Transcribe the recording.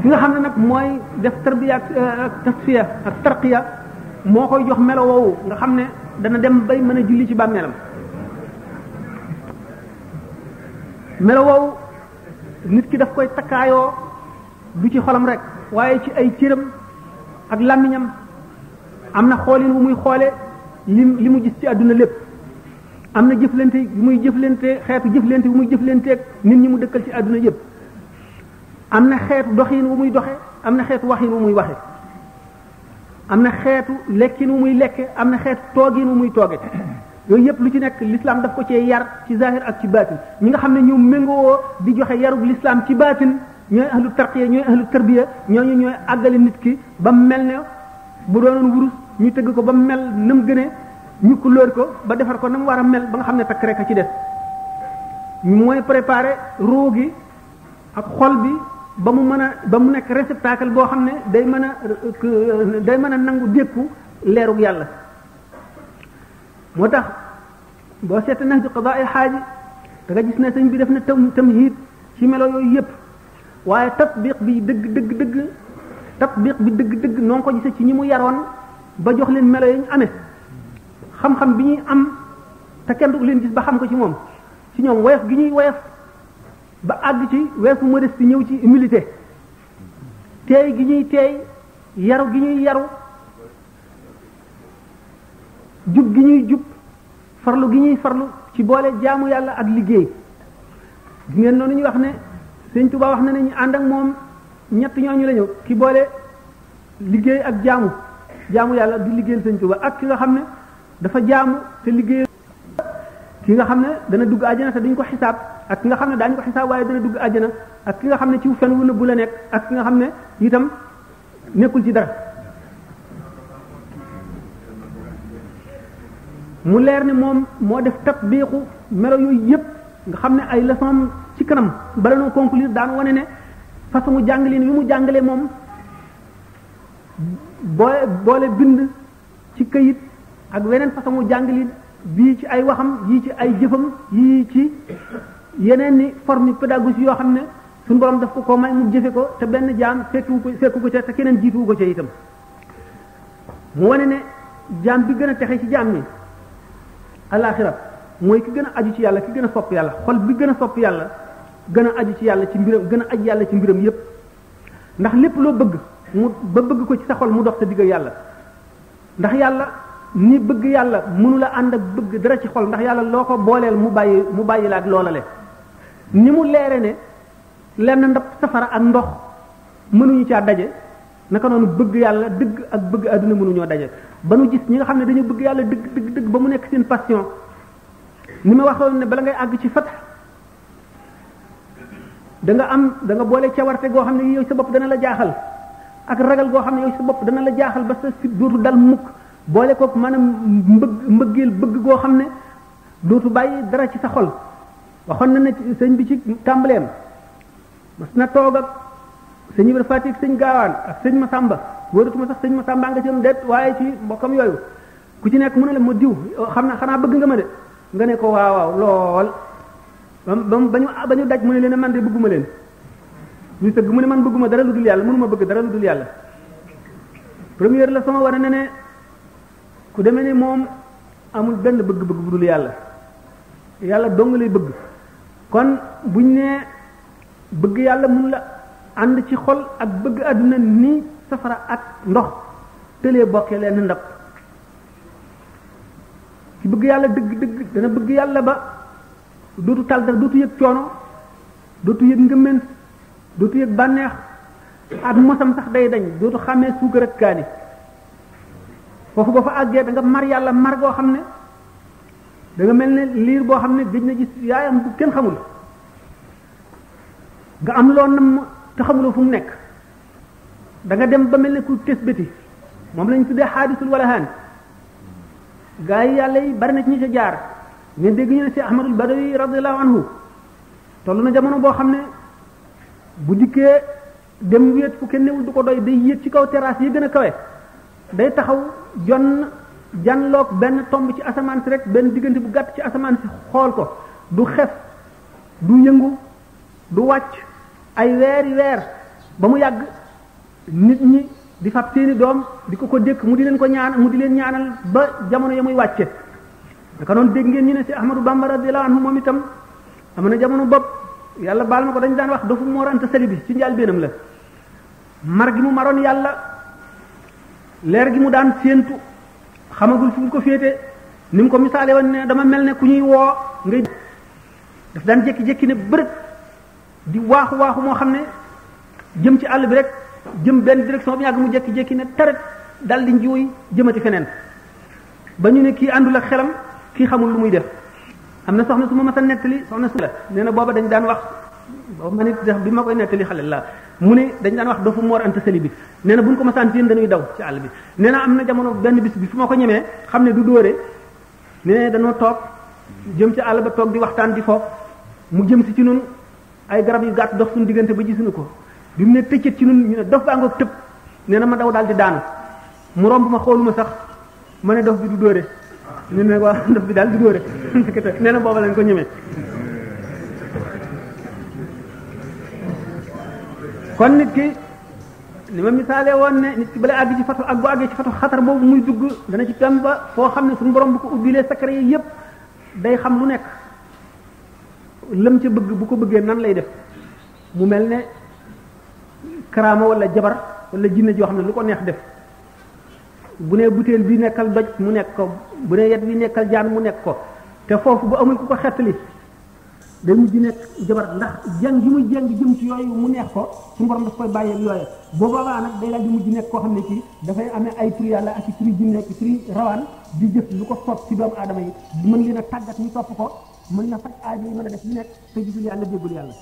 ki nga xam ne nag mooy def tarbiya ak tasfiya ak tarqiya moo koy jox melo woowu nga xam ne dana dem bay mën a julli ci bàmmeelam melo woowu nit ki daf koy takkaayoo du ci xolam rek waaye ci ay cëram ak làmmiñam am na xoolin wu muy xoole li mu gis ci àdduna lépp am na jëflante yu muy jëflante xeetu jëflante wu muy jëflanteeg nit ñi mu dëkkal ci àdduna yépp am na xeetu doxin wu muy doxe am na xeetu waxin wu muy waxe am na xeetu lekkin wu muy lekke am na xeetu toogin wu muy tooge yooyu yëpp lu ci nekk l'islam daf ko cee yar ci zahir ak ci baatin ñi nga xam ne ñu méngoo di joxe yarub l'islam ci baatin ñooy ahlu tarqiya ñooy ahlu tarbiya ñooñu ñooy àggale nit ki ba mel ne bu doonoon wurus ñu tëgg ko ba mel na mu gënee ñu couleur ko ba defar ko na mu war a mel ba nga xam ne takk rek a ci des mooy préparer ruu gi ak xol bi ba mu mën a ba mu nekk réceptacle boo xam ne day mën a nangu dékku leerug yàlla moo tax boo seetee nag ci qadaa ay xaaji da nga gis ne sëñ bi def na tamhid ci melo yooyu yëpp waaye tatbiq bi dëgg noo ngi ko gisee ci ñi mu yaroon ba jox leen melo yi ñu amee xam-xam bi ñuy am te kenn du leen gis ba xam ko ci moom ci ñoom woyof gi ñuy woyof ba àgg ci weesu modestie ñëw ci humilité teey gi ñuy teey yaru gi ñuy yaru jub gi ñuy jub farlu gi ñuy farlu ci boole jaamu yàlla ak liggéey gi ngeen noonu ñu wax ne Sëñ Tuubaa wax na ne ñu ànd ak moom ñett ñooñu la ñëw ki boole liggéey ak jaamu yàlla di liggéeyal Sëñ Tuubaa ak ki nga xam ne dafa jaamu te liggéey ki nga xam ne dana dugg àjjana te duñ ko xisaab ak ki nga xam ne daañu ko xisaab waaye dana dugg àjjana ak ki nga xam ne ci fen wu nëbbu la nekk ak ki nga xam ne itam nekkul ci dara mu leer ne moom moo def tatbiqu melo yooyu yëpp nga xam ne ay leçon ci kanam bala noo conclure daan wane ne façon jàngaleen yu mu jàngalee moom boole bind ci këyit ak weneen façon jàngaleen bii ci ay waxam yii ci ay jëfam yii ci yeneen ni forme pédagogie yoo xam ne suñu borom daf ko may mu jëfe ko te benn jaam fekku ko ca te keneen jiituwu ko ca itam mu wane ne jaam bi gën a texe ci jaam ñi alaxira mooy ki gën a aju ci yàlla ki gën a sopp yàlla xol bi gën a sopp yàlla gën a aju ci yàlla ci mbiram gën a aju yàlla ci mbiram yépp ndax lépp loo bëgg ba bëgg ko ci sa xol mu dox sa digg yàlla ndax yàlla ni bëgg yàlla mënula ànd ak bëgg dara ci xol ndax yàlla loo ko booleel mu bàyyi la ak loolale ni mu leere ne lenn ndab safara ak ndox mënuñu caa daje naka noonu bëgg yàlla dëgg ak bëgg àdduna mënuñoo daje ba nu gis ñi nga xam ne dañu bëgg yàlla dëgg ba mu nekk seen passion ni ma waxoon ne bala ngay àgg ci fat da nga boole cawarte goo xam ne yow sa bopp dana la jaaxal ak ragal goo xam ne yow sa bopp dana la jaaxal ba sa si dootu dal mukk boole ko maanaam mbëggeel bëgg goo xam ne dootu bàyyi dara ci sa xol waxoon na ne sëñ bi ci tàmbaleem mas na toog ak sëñ Ibra Faati ak sëñ Gaawaan ak sëñ Masamba wóoratuma sax sëñ Masamba nga ci am déet waaye ci mbokkam yooyu ku ci nekk mu ne la ma diw xam na xanaa bëgg nga ma de nga ne ko waaw lool ba ñu daj mu ne leen man de bëgguma leen ñu sëgg mu ne man bëgguma dara lu dul yàlla mënuma bëgg dara lu dul yàlla première la sama war a ne ku demee ni moom amul benn bëgg-bëgg bu dul yàlla dong lay bëgg kon buñ ne bëgg yàlla mun la ànd ci xol ak bëgg àdduna ni safara ak ndox tëlee bokkee leen ndab ci bëgg yàlla dëgg dana bëgg yàlla ba dootu tal dara dootu yëg coono dootu yëg ngëmment dootu yëg bànneex ak mosam sax day dañ dootu xàmmee suukar ak kaani foofu boo fa àggee da nga mar yàlla mar goo xam ne da nga mel ne liir boo xam ne gëj na gis yaayam bu kenn xamul nga am loo nam te xamuloo fu mu nekk da nga dem ba mel ne ku tes bëti moom lañ tuddee xaadisul walahaan gaa yi yàlla yi bari na ci ñi ca jaar ngeen dégg ñu ne si Ahmadul Badawi radiyallahu anhu toll na jamono boo xam ne bu dikkee dem wéet fu kenn newul du ko doy day yéeg ci kaw terrasse yi gën a kawe day taxaw janloog benn tomb ci asamaan si rek benn diggante bu gàtt ci asamaan si xool ko du xef du yëngu du wàcc ay weeri weer ba mu yàgg nit ñi di fab seeni doom di ko dékk mu di leen ko ñaan mu di leen ñaanal ba jamono ya muy wàcce naka noonu dégg ngeen ñu ne si Ahmadou Bamba radiyallahu anhu moom itam am na jamono bopp yàlla baal ma ko dañ daan wax dafa Mor Anta Sali bi ci njaal beenam la mar gi mu maroon yàlla leer gi mu daan séentu xamagul fu mu ko féete ni mu ko misaale woon ne dama mel ne ku ñuy woo ngay daf daan jékki-jékki ne bërët di waaxu moo xam ne jëm ci àll bi rek jëm benn direction bi yàgg mu jékki-jékki ne taret dal di njuuy jëmati feneen ba ñu ne kii àndul ak xelam kii xamul lu muy def am na soxna su ma mas a nettali soxna su la nee na booba dañ daan wax booba ma nit bi ma koy nettali xale la mu ne dañ daan wax dafa Mor Anta Sali bi nee na buñ ko masaan téen dañuy daw ci àll bi nee na am na jamono benn bis bi fu ma ko ñemee xam ne du dóore ne dañoo toog jëm ci àll ba toog di waxtaan di fo mu jëm si ci nun ay garab yu gàtt dox suñu diggante ba gisuñu ko bi mu ne tëccët ci nun ñu ne dof baa ngoog tëb nee na ma daw daal di daanu mu romb ma xooluma sax ma ne dof bi du dóore ñu ne waa dof bi daal du dóore nee na booba lañ ko ñemee kon nit ki li ma misaalee woon ne nit ki bala àgg ci fatu ak bu àggee ci fatu xatar boobu muy dugg dana ci dem ba foo xam ne suñu borom bu ko ubbilee secret yi yépp day xam lu nekk lam ca bëgg bu ko bëggee nan lay def mu mel ne karaama wala jabar wala jinne joo xam ne lu ko neex def bu ne butéel bi nekkal doj mu nekk ko bu ne yet bi nekkal jaan mu nekk ko te foofu bu amul ku ko xettali day mujj nekk jabar ndax jàng gi muy jàng jëm ci yooyu mu neex ko suñu borom daf koy bàyyi ak yooyu boobaa nag day daal di mujj nekk koo xam ne kii dafay amee ay tur yàlla ak i turi jinne ak i turi rawaan di jëf lu ko soob ci doomu aadama yi mën leen a tàggat ñu topp ko mën na faj aajo yi mën a def lu nekk te gisul yàlla déggul yàlla